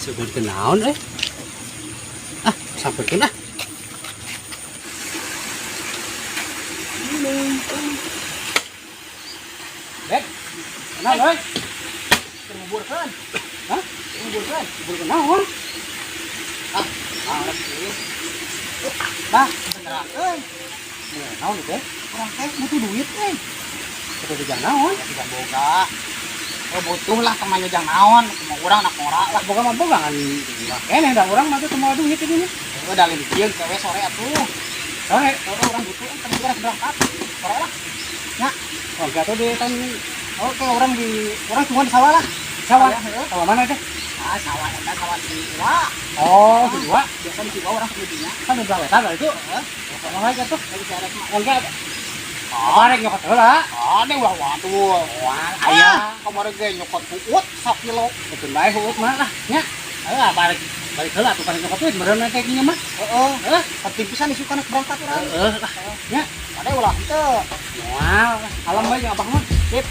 Sebenarnya naon eh? Ah, sampeurkeun ah. Bek, naon euy? Keur nguburkeun. Hah? Keur nguburkeun. Nguburkeun naon? Ah, ah, rek ieu. Bah, Beneran euy. bener naon itu teh? Urang teh butuh duit euy. Butuh jang naon? Ya tidak boga. Oh, butuh lah temannya jang naon, kumaha urang nak ngora lah. Boga mah boga ngan keneh da urang mah teh semua duit ini. Heuh, da lain kieu kewe sore atuh. Sore. Heuh, urang butuh eh tapi urang berangkat. Sore lah. Ya. Oh, enggak tuh di tan. Oke, orang di orang cuma di sawah lah. Sawah. Heeh. Sawah mana teh? Ah, sawah eta sawah si Iwa. Oh, si Iwa. Biasa di Iwa orang sebelumnya. Kan udah wetan lah itu. Heeh. Sama lagi atuh. Lagi seret mah. Oh, enggak. Oh, rek nyokot heula. Ah, deh ulah waduh. Wah, aya. Kemarin ge nyokot puut sakilo. Betul bae huut mah lah nya. Heeh, balik balik heula atuh kan nyokot duit meureun teh kieu mah. Heeh, Heeh. penting pisan isukan berangkat urang. Heeh lah. Nya. Ade ulah henteu. Moal, alam bae jeung abah mah. Sip.